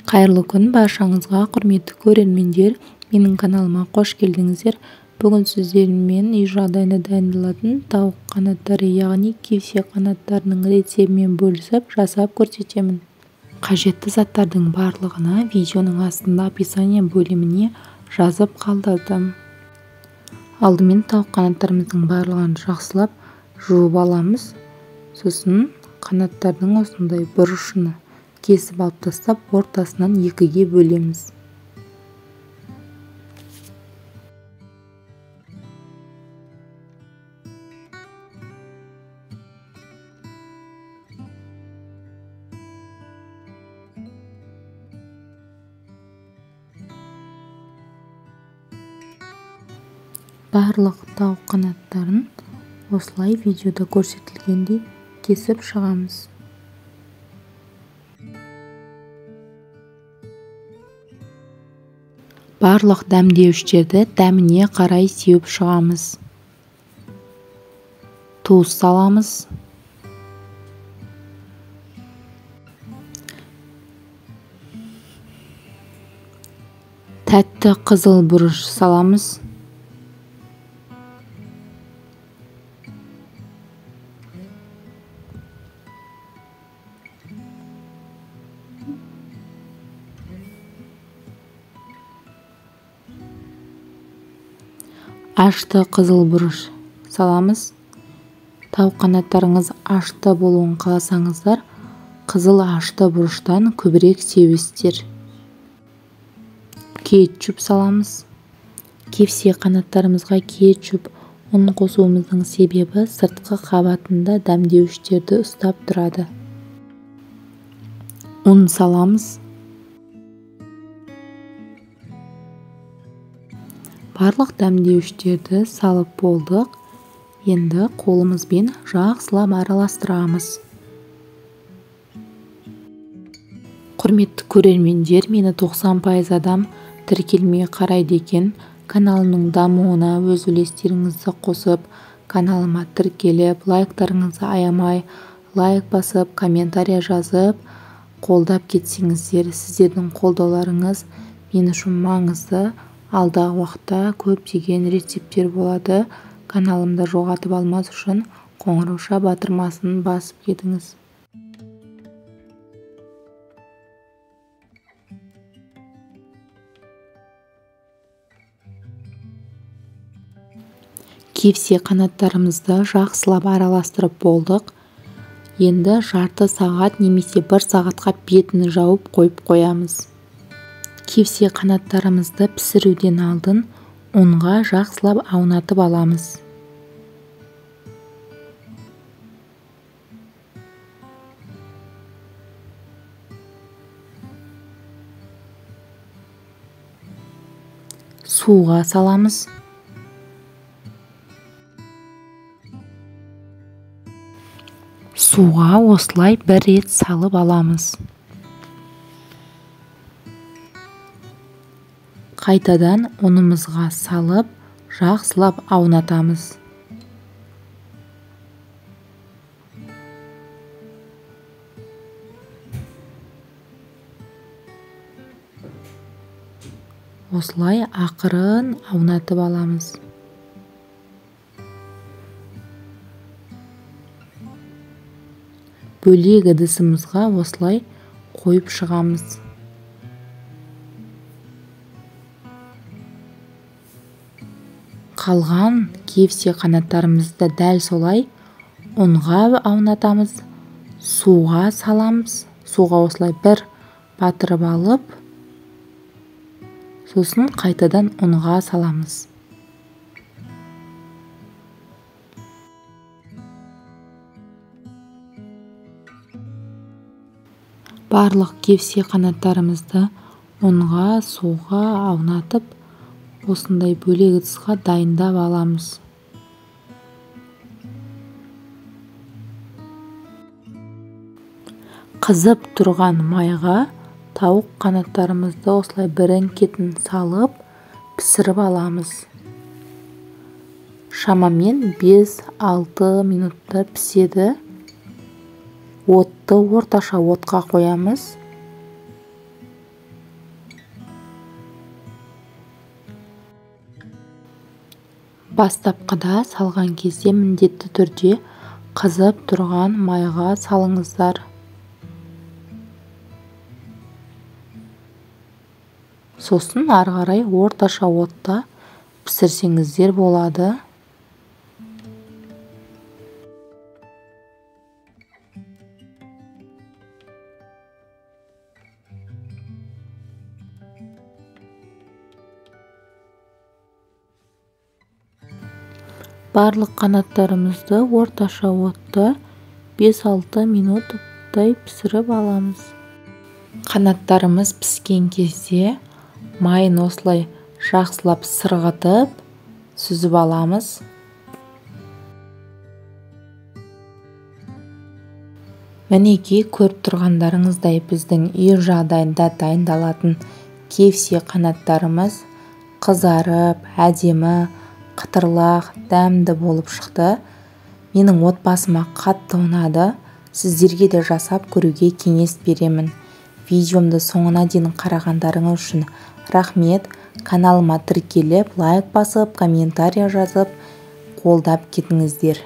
Қайырлы күн баршаңызға, құрметті көрермендер, менің каналыма қош келдіңіздер. Бүгін сіздермен үй жағдайында дайындалатын тауық қанаттары, яғни KFC қанаттарының рецебімен бөлісіп, жасап көрсетемін. Қажетті заттардың барлығына видеоның астында описание бөліміне жазып қалдырдым. Алдымен тауық қанаттарымыздың барлығын жақсылап жуып аламыз. Сосын қанаттардың осындай бұрышын кесіп алып тастап, ортасынан екіге бөлеміз. Барлық тауық қанаттарын осылай видеода көрсетілгендей кесіп шығамыз. Барлық дәмдеуіштерді дәміне қарай сеуіп шығамыз. Тұз саламыз. Тәтті қызыл бұрыш саламыз. Ашты қызыл бұрыш саламыз. Тауық қанаттарыңыз ашты болуын қаласаңыздар, қызыл ашты бұрыштан көбірек себесіздер. Кетчуп саламыз. KFC қанаттарымызға кетчуп, ұн қосуымыздың себебі сыртқы қабатында дәмдеуіштерді ұстап тұрады. Ұн саламыз. Барлық дәмдеуіштерді салып болдық. Енді қолымызбен жақсылап араластырамыз. Құрметті көрермендер, мені 90% адам тіркелмей қарайды екен. Каналымның дамуына өз үлестеріңізді қосып, каналыма тіркеліп, лайктарыңызды аямай, лайк басып, комментария жазып, қолдап кетсеңіздер, сіздердің қолдауларыңыз мен үшін маңызды. Алдағы уақытта көптеген рецепттер болады. Каналымды жоғалтып алмас үшін қоңырауша батырмасын басып кетіңіз. KFC қанаттарымызды жақсылап араластырып болдық. Енді жарты сағат немесе бір сағатқа бетін жауып қойып қоямыз. KFC қанаттарымызды пісіруден алдын ұнға жақсылап аунатып аламыз. Суға саламыз. Суға осылай бір рет салып аламыз. Қайтадан ұнымызға салып, жақсылап аунатамыз. Осылай ақырын аунатып аламыз. Бөлек ыдысымызға осылай қойып шығамыз. Қалған KFC қанаттарымызды дәл солай ұнға аунатамыз, суға саламыз. Суға осылай бір батырып алып, сосын қайтадан ұнға саламыз. Барлық KFC қанаттарымызды ұнға, суға аунатып, осындай бөлек ыдысқа дайындап аламыз. Қызып тұрған майға тауық қанаттарымызды осылай бірін-кетін салып, пісіріп аламыз. Шамамен 5-6 минутта піседі. Отты орташа отқа қоямыз. Бастапқыда салған кезде міндетті түрде қызып тұрған майға салыңыздар. Сосын ары қарай орташа отта пісірсеңіздер болады. Барлық қанаттарымызды орташа отта 5-6 минуттай пісіріп аламыз. Қанаттарымыз піскен кезде майын осылай жақсылап сырғытып, сүзіп аламыз. Мінекей көріп тұрғандарыңыздай біздің үй жағдайында дайындалатын KFC қанаттарымыз қызарып, әдемі, қытырлақ, дәмді болып шықты. Менің отбасыма қатты ұнады. Сіздерге де жасап көруге кеңес беремін. Видеомды соңына дейін қарағандарыңыз үшін рахмет. Каналыма тіркеліп, лайк басып, комментария жазып, қолдап кетіңіздер.